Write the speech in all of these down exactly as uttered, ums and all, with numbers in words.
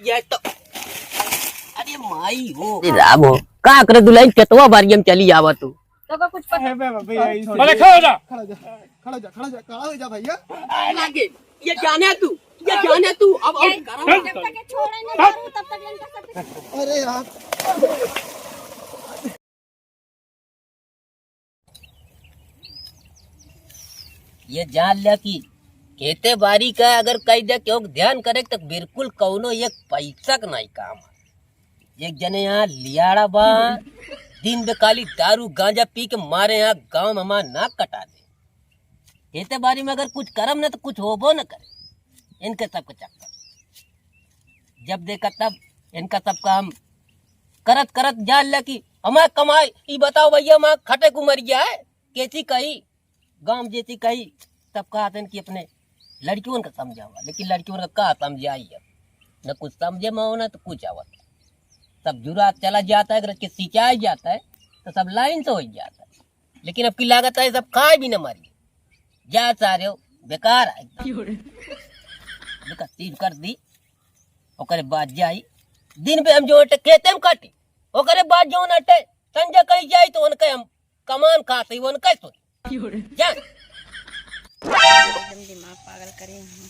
ये तो, अरे माई हो। अरे राम हो, का करे दुलहिन, केतवा बारी हम चली आवा तू। तो का कुछ पता अरे बे, बे, बे, अरे छोड़। अरे खड़ा हो जा। खड़ा जा, खड़ा जा, खड़ा जा, खड़ा हो जा भैया। अरे लागे, ये जाने तू, ये जाने तू, अब, अब ये करो। जब तक ये छोड़े ना दारू, तब तक इनका सब अरे यार। ये जान ल्या कि खेते बारी का अगर कही दे केहू ध्यान करे तो बिल्कुल कौनो एक पैसा क नाहीं काम है। एक जने यहाँ लियाड़ा बा, दिन बे खाली दारू गांजा पी के मारे यहाँ गांव में हमार नाक कटा दे। खेते बारी में अगर कुछ करम न तो कुछ होबो न करे। इनके सबके चक्कर, जब देखा तब इनका सब काम करत करत जान ल्या कि हमार कमाई, ई बताओ भैया, हमार खटे को मर गया है, कैसी कही, गांव जैसी कही, तब कहत हैं कि अपने लड़कियों का समझावा, लेकिन लड़कियों का का समझाई अब, न कुछ समझे में हो, न तो कुछ आवत। सब जुरा चला जाता है, अगर के सिंचाई जाता है, तो सब लाइन से हो जाता है। लेकिन अब की लागत है, सब खाए भी न मारी। जा सारे, बेकार है एकदम। बेकार तीर कर दी, ओकरे बाद जाई। दिन पे हम जो अटे खेते में काटी, ओकरे बाद जो अटे संजय कहीं जाई तो उनके हम कमान खाते, उनके सुन। जा। एकदम दिमाग पागल करे हैं।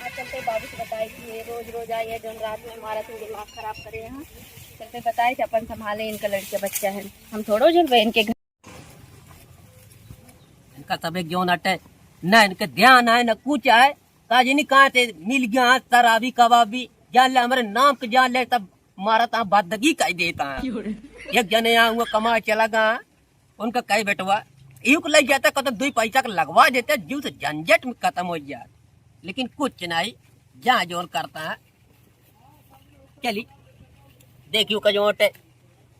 आज चलते बाबू से बताए कि ये रोज रोज आए हैं, जो रात में हमारा तो दिमाग खराब करे हैं। चलते बताए कि अपन संभाले इनका लड़के बच्चा है, हम थोड़ो झेलबे इनके घर। इनका सब एक जौन अटे, ना इनके ध्यान आए, ना कुछ आए। का जानी कहाँ से मिल गया, हाँ, शराबी कबाबी, जान ले, हमारे नाम के जान ले, तब मारा था, बदगी कह देता है। एक जने यहाँ हुआ कमा चला गया, उनका कई बेटवा, इहू को लग जाता, कतो दुई पैसा के लगवा देते, जीव से झंझट में खत्म हो जात। लेकिन कुछ नहीं, जहाँ जोर करता है, चली, देखियो का जोटे,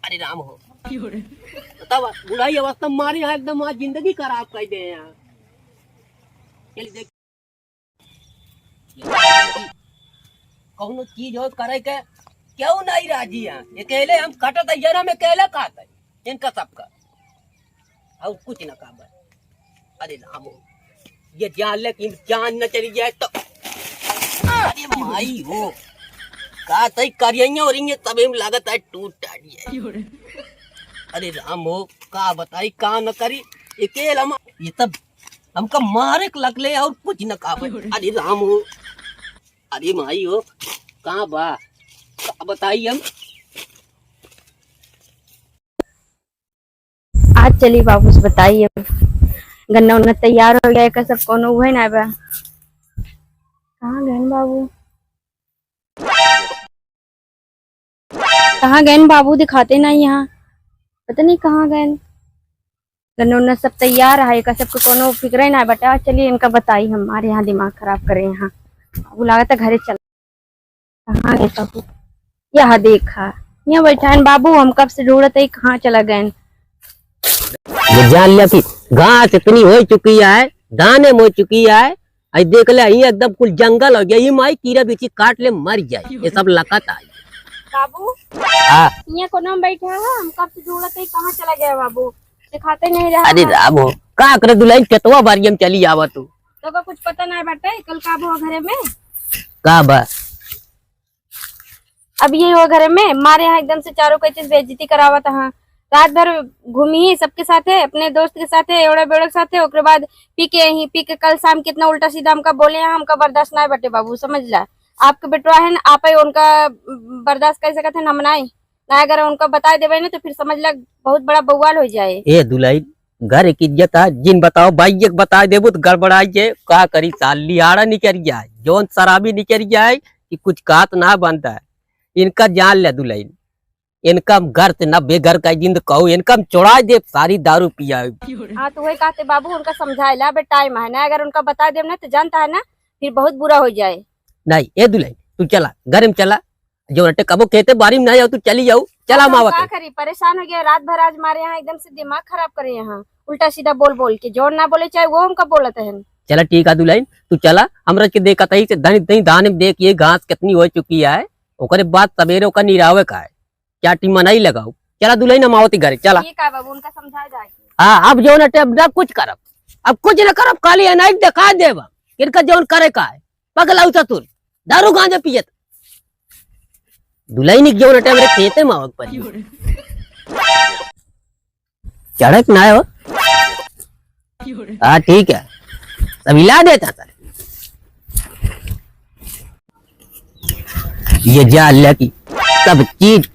अरे राम हो। तब बुढ़ाई अवस्था मारी है एकदम, आज जिंदगी खराब कर दे हैं। चली देख, कौनो चीज हो करे के, क्यों नहीं राजी है? अकेले हम कटत है, जरा में अकेले खात है, इनका सबका, और कुछ ना काम है। अरे राम हो, ये जान ले कि जान न चली जाए तो। अरे माई हो, का सही करियइया और इन्हें तबे में लागत है टूट टाट जाए। अरे राम हो, का बताई, का न करी, अकेल हम, ये सब हमका मारे के लगले और कुछ न काम है। अरे राम हो, अरे माई हो, का बा, का बताई हम। आज चली बाबू से बताई अब। गन्ना उन्ना तैयार हो गया, एकर सब कौनो उहे ना बा। कहाँ गएन बाबू? कहाँ गएन बाबू? दिखाते नहीं यहाँ, पता नहीं कहाँ गएन। गन्ना उन्ना सब तैयार है, एकर सबके कौनो फिक्रे ना बटा। चलिए इनका बताई, हमारे यहाँ दिमाग खराब करे यहाँ। बाबू लागत है घरे चल। कहाँ गए बाबू? यहाँ देखा, यहाँ बैठा है बाबू, हम कब से ढूंढत है, कहाँ चला गए? ये जान लिया कि घास इतनी हो चुकी है, दाने में हो चुकी है। आई देख ले, ये एकदम कुल जंगल हो गया। ये माई कीड़ा बिच्छी काट ले, मर जाए। ये सब लकत आई। बाबू, हाँ। यहाँ कोना में बैठा है, हम कब से ढूंढत है, कहाँ चला गया बाबू? दिखाते नहीं रहा। अरे राम हो, का करे दुलहिन, केतवा बारी हम चली आवा तू। तो का कुछ पता नहीं बाटे, कल का बा घरे में? का बा? अब ये हो घरे में, मारे यहाँ एकदम से चारों कोई चीज बेइज्जती करावत है। रात भर घूमी ही सबके साथे, अपने दोस्त के साथे, एवड़ा बेवड़ा के साथे, ओकरे बाद पी के यहीं, पी के कल शाम कितना उल्टा सीधा हमका बोले हैं, हमका बर्दाश्त नहीं बटे बाबू, समझ ला। आपके बेटवा है ना, आप ही उनका बर्दाश्त कर सकत है, हम नहीं। ना अगर उनका बताए देबे ना तो फिर समझ ला बहुत बड़ा बवाल हो जाए। ए दुलहिन, घर की इज्जत है, जिन बताओ भाई, एक बताए देबू तो गड़बड़ाई जाए। का करी साल लिहाड़ा निकल जाए, जौन शराबी निकल जाए कि कुछ कात ना बनता है। इनका जान ले दुलहिन, इनका हम घर से ना बेघर का जिंद कहू, इनका हम छोड़ा देब, सारी दारू पिया। हाँ तो वही कहते बाबू, उनका समझाए ला, अबे टाइम है ना, अगर उनका बता देब ना तो जानता है ना फिर बहुत बुरा हो जाए। नहीं ए दुलहिन, तू चला, घर में चला, जो रटे कबो खेते बारी में नहीं आओ, तू चली जाऊ, चला अब हम मावा का के। करी, परेशान हो गया, रात भर आज मारे यहाँ एकदम से दिमाग खराब करे, यहाँ उल्टा सीधा बोल बोल के, जौन ना बोले चाहे वो हमका बोलत है। चला ठीक है दुलहिन, तू चला, हमरा के देखत ही से धनी धनी धान में देख ये घास कितनी हो चुकी है, ओकरे बाद सवेरे ओकर निरावे का है, चाटी मनाई लगाऊ। चला दुलहिन, हम आवती घरे, चला। ठीक है बाबू, उनका समझा जाए। हाँ, अब जौन रटे अब ना कुछ करब, अब कुछ ना करब, खाली एनाई देखा देब, इनका जौन करे का है। पगलाऊ चतुर, दारू गांजा पियत। दुलहिन के जौन टाइम रे खेते में आवक परी। चढ़क ना हो। हाँ, ठीक है, सब हिला देता सर। ये जान ले कि सब चीज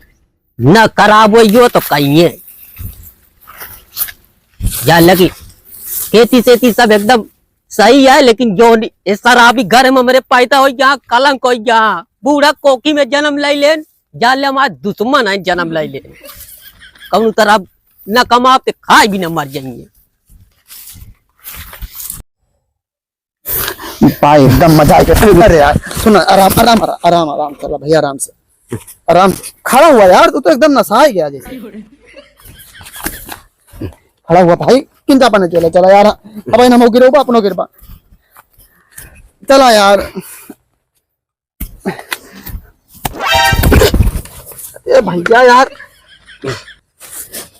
न खराब होइयो तो कहिए। जान ले कि खेती सेती सब एकदम सही है, लेकिन जो ये शराबी घर में मेरे पैदा हो गया, कलंक हो गया, बूढ़ा कोखी में जन्म ले लेन, जान ले हमारे दुश्मन है जन्म ले लेन। कौन तरह न कमाते खाए भी न मर जाएंगे। भाई एकदम मजा आ गया। अरे यार सुन, आराम आराम आराम आराम आराम, चला भैया आराम से, आराम से। खड़ा हुआ यार, तू तो एकदम नशा ही गया जैसे। खड़ा हुआ भाई, किंता पाने चला, चला यार। अब इन हम गिरो बा, अपनो गिरबा। चला यार। ए भैया यार,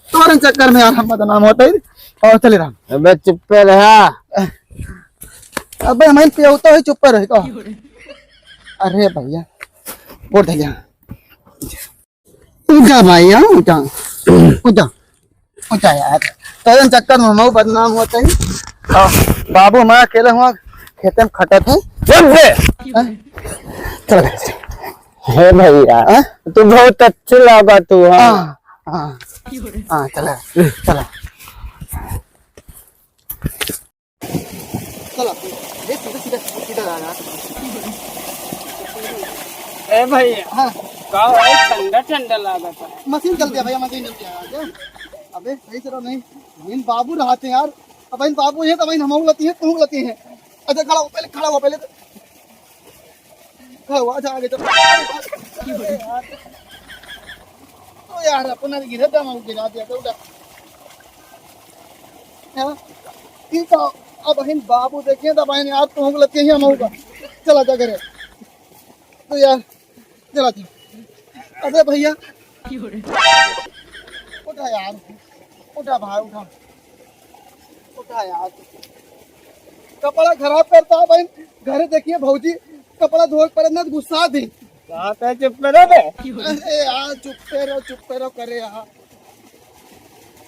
तोरे चक्कर में यार हम बदनाम होते ही। और चले राम। अबे चुप्पे रहा। अबे हम पियौता ही चुप्पे रहे का। अरे भैया, बोल धैया। उठा भाई, हाँ, उठा। उठा। उठा यार, तोरे चक्कर में मऊ बदनाम होते ही। हाँ, बाबू हमारा अकेले हुआ, खेते में खटत है। चुप बे। हाँ? चल घर से। हे भैया, हाँ? तू बहुत अच्छे लगा तू, हाँ। हाँ, हाँ। हाँ, चला, चला। चला, ये सीधा, सीधा, सीधा जा, जा। ए भैया, हाँ। का भाई ठंडा ठंडा लागत है। मशीन चल गया भैया, मशीन चल गया। अबे सही से रहो नहीं, इन बाबू रहते हैं यार। अब इन बाबू हैं, तब इन हम लती हैं, तू लती हैं। अच्छा खड़ा हो, पहले खड़ा हो, पहले तो खड़ा हो, अच्छा आगे चल। अरे यार, तो यार अपना भी गिरा दम गिरा दिया तो उधर। हाँ? ठीक है, अब इन बाबू देखिए, तब इन यार तू लती हैं, हम होगा। चला जा घरे। तो यार चला तू। अबे भैया, उठा यार, उठा भाई, उठा, उठा यार। कपड़ा खराब करता है भाई। घरे देखिए भौजी, कपड़ा धोए के पड़े ना तो गुस्सा दी। बात है, चुप करो बे। अरे यार, चुप करो, चुप करो, करे यार।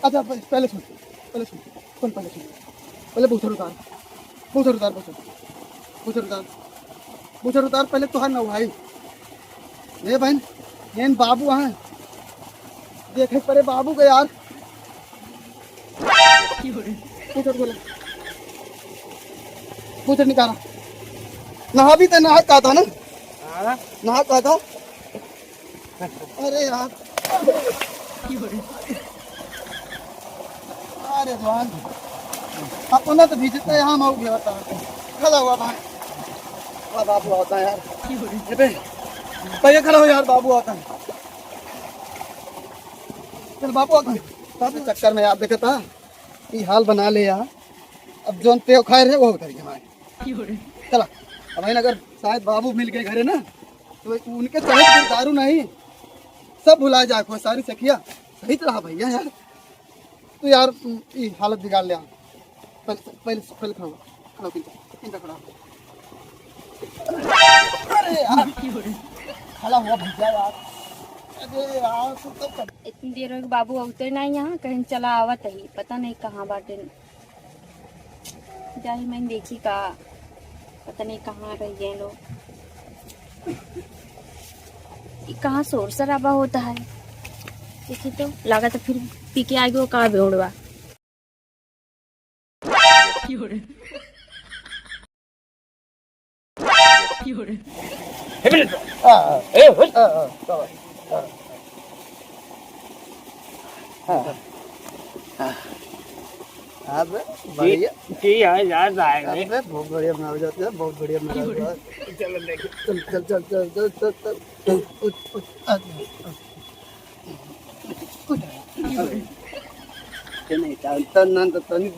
अच्छा, पह-, पहले सुन, पहले सुन, सुन, पहले सुन। पहले बूझर उतार, बूझर उतार, बूझर, बूझर उतार, बूझर उतार, पहले तोहार नौहाई। ए बहन, एन बाबू हैं, देखे परे बाबू के यार। बूझर खोला, बूझर निकाला। नहा भी ते, नहा का था ना? हाँ। नहा का था? अरे यार। अरे भगवान। अपना तो भीजता है, हम हो गया था। खड़ा हुआ भाई। वाह, बाबू आता है यार। ये पे, भैया खड़ा हो यार, बाबू आता है। चल बाबू आता है। बाबू चक्कर में यार देखता, ये हाल बना ले यार। अब जोन तेव खाए रहे, वो उतर गया हमारे। चला, अब है ना, अगर शायद बाबू मिल गए घरे ना, तो उनके चाहे कोई दारू नहीं, सब भुला जाए, कोई सारी सखिया सही तो रहा भैया यार। तो यार, ई हालत बिगाड़ ले। पहले, पहले, पहले खड़ा हुआ, खड़ा हो, किंचा, किंचा खड़ा हो। अरे यार, खड़ा हुआ भैया यार। अरे यार, तू तो कर इतनी देर हो गई, बाबू अवते नहीं यहाँ, कहीं चला आवत ही, पता नहीं कहाँ बाटे। जाई मैं देखी का, पता नहीं कहाँ रह गए लोग। ई कहाँ शोर शराबा होता है? देखी तो, लागत है फिर पी के आगे वो का बेउड़वा। हाँ, हाँ। ए, हट। हाँ, हाँ, चलो। हाँ। हाँ। हाँ, बे, बढ़िया। जी, जी, हाँ, यार, आएंगे। अबे, बहुत बढ़िया बना जाते हैं, बहुत बढ़िया बना जाते हैं। चलो, देखो। चल, चल, चल। उठ, उठ, आ, आ। तनी, तनी, तनी, तनी,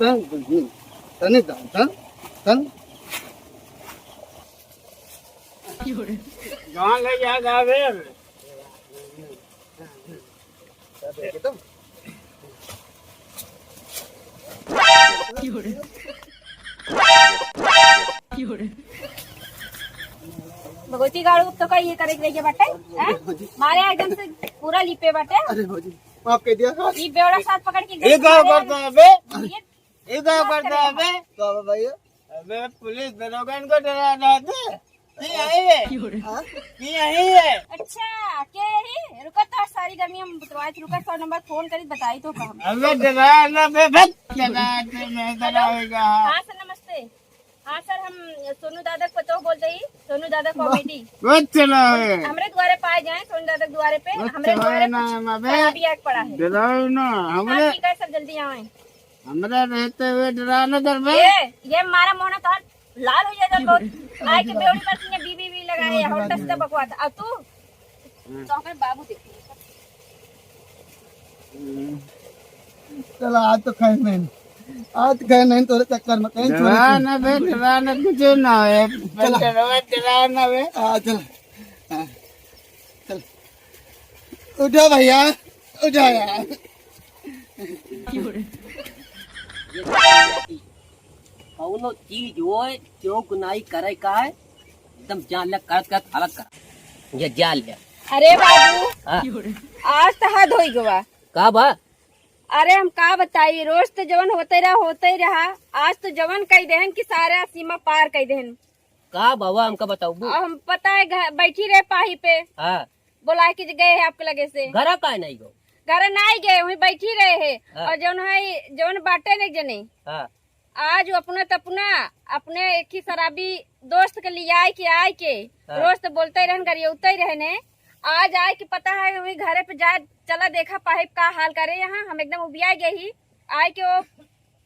तनी, तनी। जवान है याद आवे। भगवती गाड़ू तो का ये करे के रहिए बाटे, हैं? मारे एकदम से पूरा लिपे बाटे। अरे भौजी, माफ कर दिया। ये बेवड़ा साथ पकड़ के एकदम ये गाँव मारे करता है बे? ये ये गाँव करता है बे? का बा भैया? अबे पुलिस दरोगन को डरा रहा था। नहीं आई है। हाँ? नहीं आई है। अच्छा, के ही? रुको तो सारी गर्मी हम बतवाई, रुको सौ नंबर फोन करी बताई तो का हम। अबे डरा ना बे, बस डरा दे, मैं हेलो। डरावेगा। हाँ सर, नमस्ते। हाँ सर, हम सोनू दादा के पतोह बोल रही, सोनू दादा कॉमेडी। वो चला है। हमरे द्वारे पाए जाए, सोनू दादा के द्वारे पे, वो हमरे चला द्वारे है ना, कुछ हम अबे खराबी आके पड़ा है। डराओ ना, हाँ, हमरे ठीक है सर, जल्दी आवे। हमरा रहते हुए डरा न डरबे। ए, ये मारा मोहना तोहर लाल हो जाए जब बहुत। आए के बेवड़ी पर तुमने बी बी बी लगाए, और दस्ता बकवास। अब तू, हम्म। तो हमारे बाबू देखिए। हम्म। चला, आज तो खैर नहीं, आज खैर नहीं, तोरे चक्कर में कहीं छोड़े डरा नहीं। ना बे, डरा ना, कुछ ना है। चला। डरा, डरा ना बे। हाँ, चला। हाँ। चला। उठा भैया, उठा यार। कौनो चीज होए, क्यों गुनाही करे का है, एकदम जान ले, करत करत हालत कर। ये जान ले। अरे बाबू, हाँ। आज तो हद होई गवा। का बा? अरे हम का बताई, रोज तो जवन होते रहा, होते ही रहा। आज तो जवन कह देहन कि सारा सीमा पार कह देहन। का बाबा हमका बताऊ? अब हम पता है, घर बैठी रहे पाही पे। हाँ। बोला कि जे गए हैं आपके लगे से। घरा काहे नहीं गो? घरा नहीं गए, वहीं बैठी रहे हैं। हाँ। और जौन है, जौन बाटे नहीं जने। हाँ। आज वो अपना तपना, अपने एक ही शराबी दोस्त के लियाए के आए के, हाँ। रोज तो बोलते रहन, गरियौते रहने। आज आए के पता है, वहीं घरे पे जाए, चला देखा पाहिप का हाल करे यहाँ, हम एकदम उबिया गए ही। आए के वो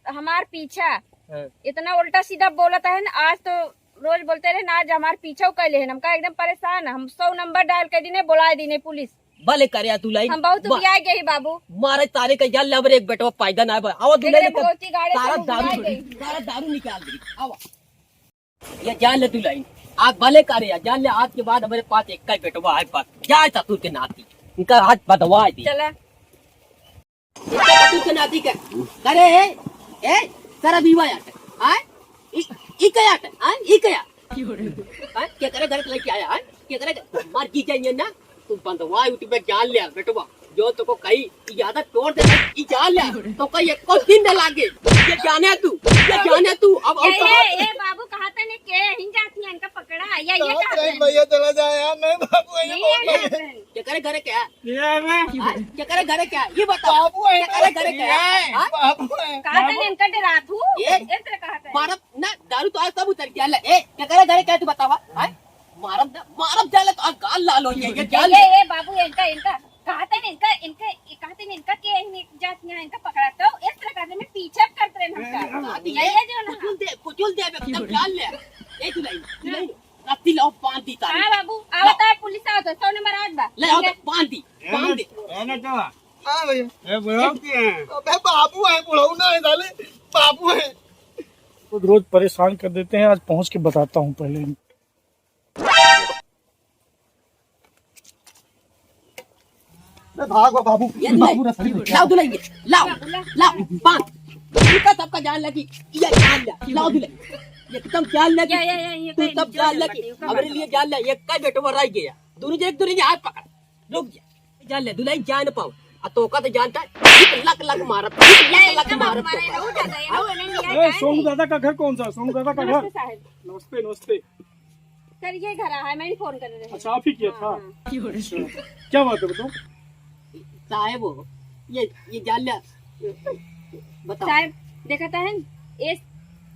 हमार पीछा। हाँ। इतना उल्टा सीधा बोलत है ना, आज तो रोज बोलते रहे ना, आज हमार पीछा कर ले, हमका एकदम परेशान, हम सौ नंबर डायल कर दीने, बुलाए दीने पुलिस। भले करे तू लाई। हम बहुत बा- उबिया गए ही बाबू। मारे तारे का जान ले, अब एक बेटवा पैदा ना बा। आवा तू देख ले रे, ले, भगवती गाड़े सारा से दारू, उबिया गई। सारा दारू निकाल दे। आवा। ये जान ले तू लाई। आज भले करे या, जान ले आज के बाद हमारे पास एक का बेटवा है बस। जाए ससुर के नाती। इनका हाथ बदवा दे। चला। इनका ससुर के नाती का। करे, ए, ए, सारा बीवा यार। आय? ई, ई का यार? आय? ई का यार? आय? के करे घर के लेके आया, आय? के करे घर? मर की जाइए ना, तू बंदवा उठ बे जान ले, बेटवा। जो तो को कही, ई ज्यादा तोड़ दे, ई जान ले, तो कही एको दिन न लागे। ये जाने तू, ये जाने तू, अब, अब ये, कहाँ ये, ये बाबू कहा था ने के, हिन जाती है इनका पकड़ा, या ये कहाँ कहा था? भैया चला जाए यार, नहीं बाबू, ये नहीं बहुत यार। के करे घर क्या? ये है मैं। हाँ? केकरे घरे क्या? ये बताओ। बाबू है। केकरे घरे क्या? ये है, हाँ? बाबू है। कहा था इनका डरा तू? ये? इस तरह कहा था। मारब ना, दारू तो आज सब उतर गया। ले, ए, केकरे घरे क्या तू बतावा? हाँ? मारब ना, मारब जाले तो आज गाल लाल हो जाए, ये ये, जाल ये, ले। ये बाबू, इनका, इनका, कहा था इनका, इनका, ये कहा था इनका के, इन्हें जात यहाँ इनका पकड़ा तो इस तरह कहते मैं पीछे करते रहे हमका। हाँ, ये, ये जो ना। कुचल दे, कुचल दे, एकदम जाल ले। ए, तू नहीं, तू नहीं। रस्सी लाओ, बांध दी तारी। हाँ बाबू, आवत है, पुलिस आवत है, सौ नंबर आवत बा। ले आओ तो बांध दी, बांध दी। हाँ भैया। ए, बुढ़ऊ के हैं? अबे बाबू है, बुढ़ऊ ना है साले, बाबू है। रोज रोज परेशान कर देते हैं, आज पहुंच के बताता हूँ पहले। अरे भाग बा बाबू, ये ले, बाबू रे, सही लाओ दुल्हन के, लाओ, लाओ, बांध। इनका सबका जान लगी, ये जान ले, लाओ दुल्हन। एकदम जान लगी, या, या, या, ये तू कहीं सब जान लगी, हमारे लिए जान ले, ये कई बेटवा रह गया। दोनों जे एक दूसरे के हाथ पकड़, रुक जा। जान ले, दुल्हन जान पाओ। आ तोका तो जानता है, एक लाख लाख मारब, एक लाख लाख मारब तोका। ए, सोनू दादा का घर कौन सा? सोनू दादा का घर? नमस्ते साहब। नमस्ते, नमस्ते। सर, ये घर आया है, मैं ही फोन कर रहे हैं। अच्छा, आप ही किया था? हाँ, हाँ। अच्छा, क्या बात है, बताओ। साहेब हो, ये, ये जान लिया, बताओ। साहेब, देखा था है, ये,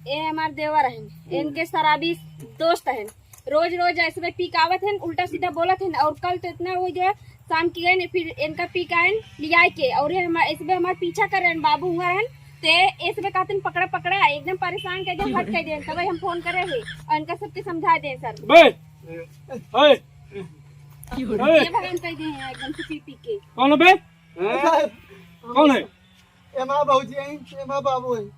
ये हमार देवर है, हम्म। इनके शराबी दोस्त है, रोज रोज ऐसे में पी के आवत है, उल्टा सीधा बोलत है, और कल तो इतना हो गया, शाम की गए ने, फिर इनका पी के आयन, लिया के, और ये हमार, ऐसे में हमार पीछा कर रहे हैं, बाबू हुआ है, ते ऐसे में कहते हैं, "पकड़ा, पकड़ा," एकदम परेशान कर दे, हट कर दे, तब हम फोन करे हैं, और इनका सबके समझा दे, सर। बे! ओए! ये भगवान कह दे हैं, एकदम से पी, पी के। कौन है बे? हैं? कौन है? एमा भौजी हैं, एमा बाबू हैं।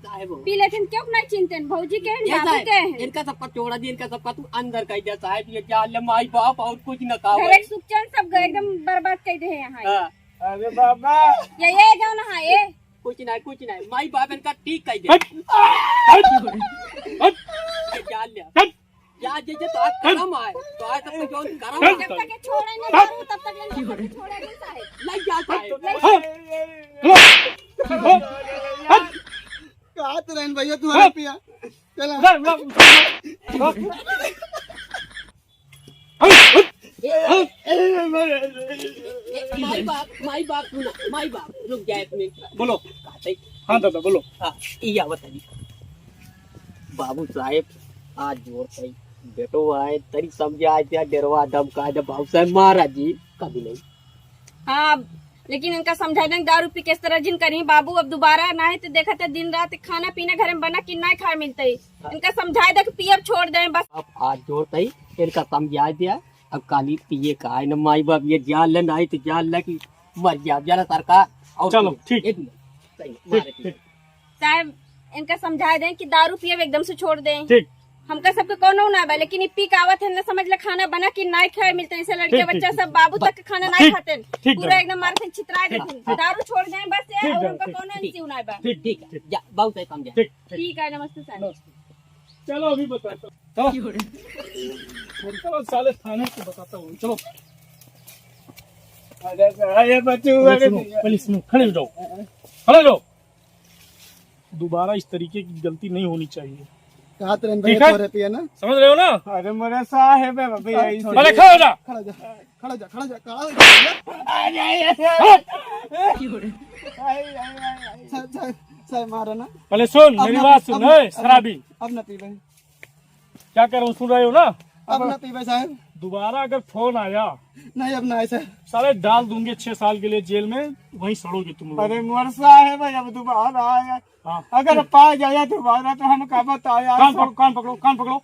साहेब हो। पी लेकिन क्यों नहीं चिंतन? भौजी के हैं, ये बाबू साहेब, के हैं। इनका सबका छोड़ा दी, इनका सबका तू अंदर कर दे साहेब, ये जान ले माई बाप और कुछ न कहा घर भाई। एक सुख चैन सब गए, एकदम बर्बाद कर दे हैं यहाँ। हाँ। अरे बाबा। ये, ये जाओ ना, हाँ, ये। कुछ नहीं, कुछ नहीं, माई बाप इनका ठीक कर दे। हट, हट, हट। ये जान ले। हट। या जे, जे तो आज करम आए, तो आज तक जौन करम आए। जब तक ये छोड़े ना दारू, तब तक ये छोड़े नहीं साहेब। लग जा साहेब। हट! हट! हट! कहाँ तो रहन भैया तू हट! हमें पिया? चला। हट! हट! हट! ए, माई बाप, माई बाप, सुना, माई बाप, रुक जा एक मिनट। बोलो। हाँ दादा, बोलो। हाँ, ई आवत है। बाबू साहेब, आज जोर कई, बेटो आए, तरी समझाए, त्या डेरवा धमकाए, जब बाबू साहेब मारा जी, कभी नहीं। हाँ, लेकिन इनका समझाए दें, दारू पी के इस तरह जिन करी बाबू, अब दोबारा ना है तो देखत है दिन रात खाना पीना घर में बना कि ना खाए मिलते ही। इनका समझाए दे कि पियब छोड़ दें बस। अब आज जोर तई इनका समझाए दिया, अब काली पिए का है न माई बाप ये जान ले, नहीं तो जान ले कि मर जाब, जाना सरकार। और चलो, ठीक। एक मिनट, सही, ठीक, मारे ठीक। साहब, इनका समझाए दें कि दारू पियब एकदम से छोड़ दें। ठीक। हमका सबके कौनो ना बा, लेकिन ई पी के आवत है ना, समझ ले खाना बना कि ना खाए मिलते, इसे लड़के ठीक, ठीक, बच्चा ठीक। सब बाबू तक के खाना ना ठीक, खाते हैं। ठीक, पूरा दादा। एकदम मारते हैं, छितराए ठीक, देते हैं। ठीक। दारू छोड़ दें बस, ठीक, और दादा, उनका ठीक। कौनो इनसे ना बा। ठीक, ठीक, ठीक। जा, बाबू साहब, हम जाए। ठीक, ठीक। ठीक है, नमस्ते सर। नमस्ते। चलो, अभी बताता हूँ। चलो। चलो, साले थाने को बताता हूँ। चलो। अरे, अरे, बच्चू, पहले अरे सुनो, भैया। पहले सुनो, खड़े हो जाओ। खड़े हो जाओ। दोबारा इस तरीके की गलती नहीं होनी चाहिए। कहा तो रहन ठीक भैया, है? तोरे पिया ना। समझ रहे हो ना? अरे, मोरे साहेब है, बाबा, हाँ, यही छोड़। पहले खड़े हो जा। खड़ा जा, खड़ा जा, खड़ा जा, खड़ा जा। अरे, अरे, अरे। हट। आई, आई, आई, आई। साहब, साहब, साहब, मारो ना। पहले सुन, अब मेरी ना, बात सुन, अब ना, ए, अब ना, शराबी। अब ना पीबे। क्या कह रहा हूँ, सुन रहे हो ना? अब ना पीबे साहब। दोबारा अगर फोन आया, नहीं, अब ना आए साहब। साले डाल दूंगे छह साल के लिए जेल में, वहीं सड़ोगे तुम लोग। अरे मोर साहब, अब दोबारा आया। हाँ। अगर पा जाया दोबारा तो हम का बताया। कान पकड़ो, कान पकड़ो, कान पकड़ो,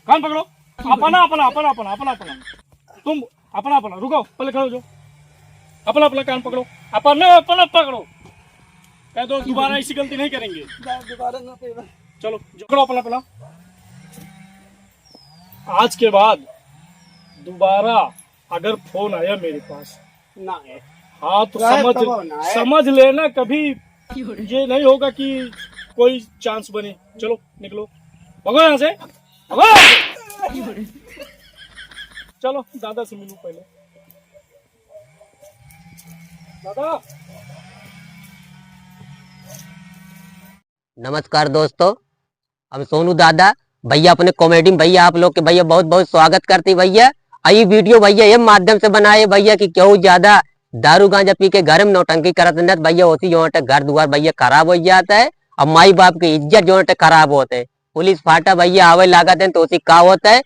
कान पकड़ो। अपना, अपना, अपना, अपना, अपना, अपना। तुम अपना, अपना, रुको, पहले खड़े हो जाओ। अपना, अपना कान पकड़ो, अपना, अपना पकड़ो। कह दो, दोबारा ऐसी गलती नहीं करेंगे। जा, दोबारा ना पीबे। चलो, पकड़ो अपना, अपना। आज के बाद दोबारा अगर फोन आया मेरे पास, ना है। हाँ, तो राय समझ, तब ना है। समझ लेना, कभी ये नहीं होगा कि कोई चांस बने। चलो, निकलो, भगो यहाँ से, भगो यहाँ से। चलो, दादा से मिलो पहले। दादा। नमस्कार दोस्तों, हम सोनू दादा। भैया अपने comedy में भैया आप लोग के भैया बहुत बहुत स्वागत करते भैया। आ ई video भैया ये माध्यम से बनाए भैया कि केहू ज्यादा दारू गांजा पी के घर में नौटंकी करत न भैया, ओसी जो है घर दुआर भैया खराब हो जाता है। अब माई बाप की इज्जत जो है खराब होत है। पुलिस फाटा भैया आवे लागत है तो ओसी का होत है,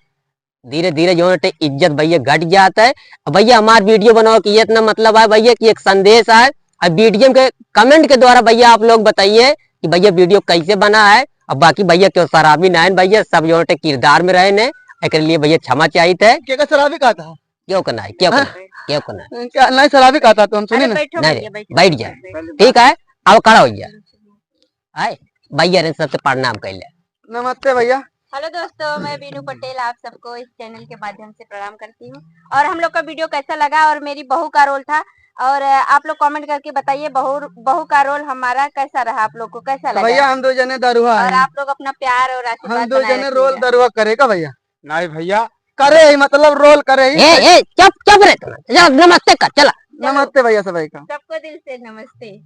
धीरे धीरे जो है इज्जत भैया घट जात है। अब भैया हमार video बनावे के इतना मतलब है भैया कि एक संदेश है। अब video के comment के द्वारा भैया आप लोग बताइए कि भैया video कैसे बना है। अब बाकी भैया क्यों शराबी ना है भैया, सब जो है किरदार में रहे ने, एकरे लिए भैया क्षमा चाहित है। के का शराबी कहा था? क्यों का ना है, क्यों का ना है, हाँ? क्यों का ना है? क्या, नहीं, शराबी कहा था तो हम सुने अरे ना। बैठो नहीं भैया, रे, बैठो। बैठ जा। ठीक है, अब खड़ा हो जा। आए, भैया रे सबसे प्रणाम कैले। नमस्ते भैया। हेलो दोस्तों, मैं बीनू पटेल आप सबको इस चैनल के माध्यम से प्रणाम करती हूँ। और हम लोग का video कैसा लगा और मेरी बहू का रोल था, और आप लोग comment करके बताइए, बहू, बहू का रोल हमारा कैसा रहा, आप लोग को कैसा तो लगा? भैया, हम दो जने दरुआ और हैं। आप लोग अपना प्यार और आशीर्वाद हम दो बनाए जने रोल रखिएगा। दरुआ करेगा भैया। नहीं भैया। करे ही, मतलब रोल करे ही। ए, ए, चुप, चुप रे तू। जा, नमस्ते कर, चला। नमस्ते भैया सबाई का। सबको दिल से नमस्ते।